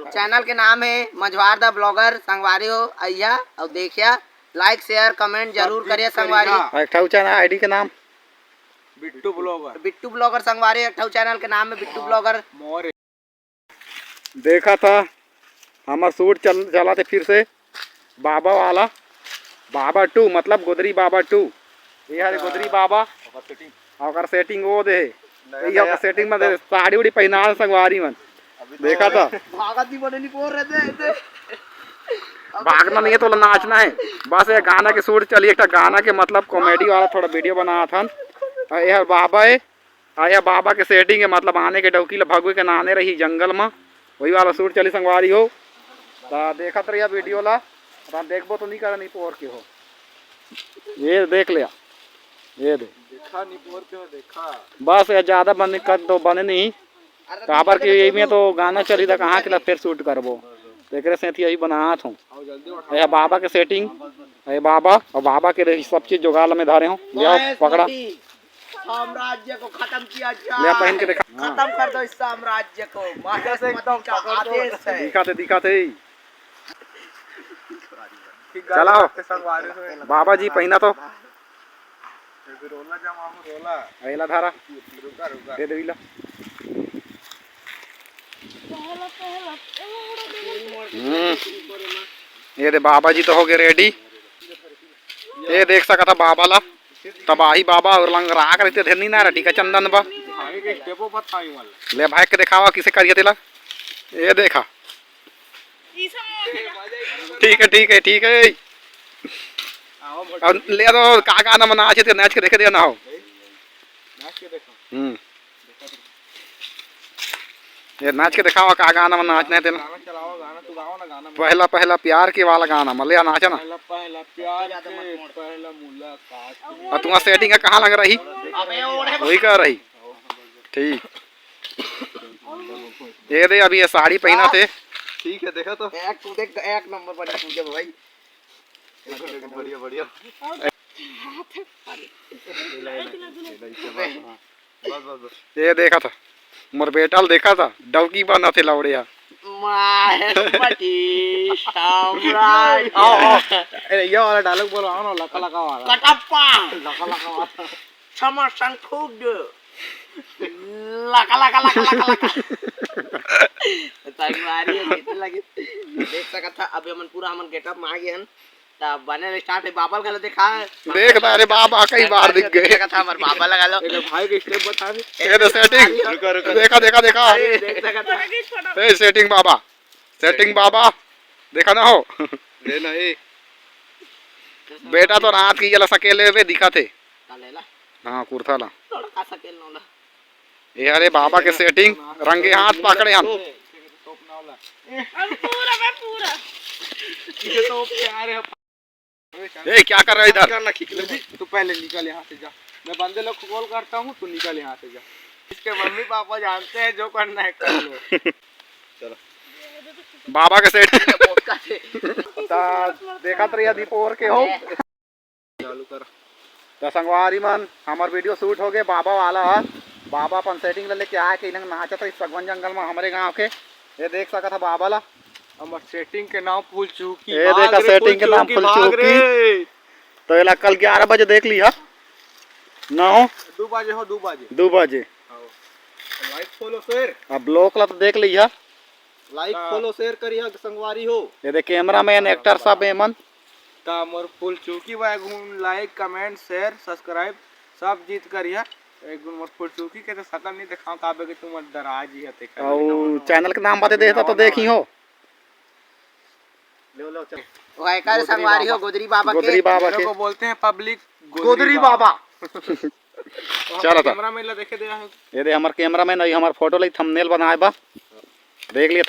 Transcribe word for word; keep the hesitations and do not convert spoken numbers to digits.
Channel के नाम हे मझवार दा ब्लॉगर। संगवारी हो, अइहा अउ देखिया, लाइक, शेयर, कमेंट जरूर करिया संगवारी। अउ एक ठा चैनल आईडी के नाम? बिट्टू ब्लॉगर। बिट्टू ब्लॉगर संगवारी, एक ठा चैनल के नाम हे बिट्टू ब्लॉगर। मोर देखा था, हमर शूट चल, चला थे फिर से बाबा वाला, बाबा टू, मतलब गोदरी बाबा टू। ये हरे गोदरी बाबा, ओकर सेटिंग वो दे, ये ओकर सेटिंग में दे, साड़ी उड़ी पहना संगवारी मन। देखा था। भागत नहीं बने, नहीं बोल रहे थे, थे। भागना नहीं है तो नाचना है। बस ये गाना के शूट चली, एक ठा गाना के मतलब कॉमेडी वाला थोड़ा वीडियो बना था। और ये बाबा है, अउ ये बाबा के सेटिंग हे, मतलब आने के डौकी ल भगवे के नाने रही जंगल म, वही वाला शूट चली संगवारी हो। त देखत रहिया वीडियो ला, त देखबो तो नहीं करा, नहीं पोर के हो। ये देख लिया, ये दे। देखा नहीं पोर के हो, देखा। बस ये ज्यादा बने कर तो बने नहीं, काबर के यही में तो गाना चली था, कहाँ के ला फिर शूट करबो, तो एकरे से यही बनात हूँ। ये बाबा के सेटिंग, ये बाबा और बाबा के रही सब चीज जुगाड़ में धारे हूँ, ले आओ, पकड़ा। साम्राज्य को खत्म किया जाए। ले पहन के देखा। खत्म कर दो इस साम्राज्य को। महात्मा गांधी का आदेश है। दिखा थे, दिखा थे। चलाओ। बाबा जी पहना तो। रोला जा मामू, रोला। अइला धारा। रुका, रुका। दे देवी ला। हम्म। ये दे बाबा जी तो हो गए रेडी। ये देख सकत हा बाबा ला, तबाही बाबा और लंगरा के रहते थे, नहीं ना रटी का चंदन बा। भाई के स्टेपो बताई वाला। ले भाई के दिखावा किसे करिए तेला। ये देखा। ठीक है, ठीक है, ठीक है। अब ले तो का गाना में नाचे थे, नाच के देखे देना हो। नाच के देखो। हम्म। ये नाच के दिखावा का गाना में नाचना है तेला। गाना चलाओ, गाना तू गाओ ना, गाना। पहला पहला प्यार के वाला गाना, मले नाचा ना। पहला पहला प्यार के पहला मुलाकात। और तुम्हारा सेटिंग है कहाँ लग रही? अबे ओढ़े वही कह रही। ठीक। ये दे, अभी ये साड़ी पहना थे। ठीक है, देखा तो। एक तू देख, एक नंबर बनी पूजा भाई। बढ़िया, बढ़िया। बस, बस, बस। ये देखा था, मोर बेटा ल देखा था, डौकी बना थे लौड़े हा। महेश पटेल, साम्राज्य। आओ, आओ। अरे, ये वाला डायलॉग बोलो, आओ ना, लका लका वाला। कटप्पा। लका लका वाला। क्षमा संग फूड। लका, लका, लका, लका, लका। संगवारी हो, जीते लगे। देख सकत था, अभी हमन पूरा हमन गेटअप में आ गए हन। त बने स्टार्ट है, बाबा घलो देखा। देख ना, अरे बाबा कई बार दिख गए। देख सकत था, हमर बाबा लगा लो। एक भाई के स्टेप बता दे। ये तो सेटिंग। रुका, रुका। देखा, देखा, देखा। अरे, देख सकत था। ए, सेटिंग बाबा। सेटिंग बाबा। देखा ना हो। ले ना, ए। बेटा तो रात की ये ला सकेले वे दिखा थे। का लेला? हाँ, कुर्ता ला। लड़का सकेल नोला। ये अरे बाबा के सेटिंग, रंगे हाथ पकड़े हम। अब पूरा, मैं पूरा। ये तो प्यार है। ए, क्या कर रहा है इधर? करना खींच ले। तू पहले निकल यहाँ से, जा। मैं बंदे लोग को कॉल करता हूँ, तू निकल यहाँ से, जा। इसके मम्मी पापा जानते हैं, जो करना है कर लो। चलो। बाबा के सेटिंग। देखत रहिया दीपोर के हो। चालू कर। त संगवारी मन, हमर वीडियो शूट हो गए बाबा वाला ह। बाबा अपन सेटिंग ला लेके आए के इनंग नाचत रही सगवन जंगल में हमरे गांव के। ये देख सकत ह बाबा ला। हमर सेटिंग के नाम फुलचुकी। ये भाग देखा रे, सेटिंग के नाम फुलचुकी, भाग फुलचुकी। रे। तो एला कल ग्यारह बजे देख लिहा। ना हो? दो बजे हो, दो बजे। दो बजे। हाँ। लाइक फॉलो शेयर। अब ब्लॉग ला तो देख लिहा। लाइक हाँ। फॉलो शेयर करिहा संगवारी हो। ये देख कैमरामैन, एक्टर सब एमन। त मोर फुलचुकी बा, एक गुन लाइक, कमेंट, शेयर, सब्सक्राइब सब जीत करिहा। एक गुन मोर फुलचुकी के तो सकल नहीं दिखाओ, काबे के तुम दराज ही हते। अउ चैनल के नाम बता देता तो देखी हो। ले लो, चल। ओहे कर संगवारी हो गोदरी बाबा के। गोदरी बाबा के। को बोलते हैं पब्लिक गोदरी बाबा। चलो तो। कैमरामैन ला देखे दे रहा हूँ। ये दे हमर कैमरामैन, अभी हमर फोटो ला थंबनेल बनाए बा। देख लिया।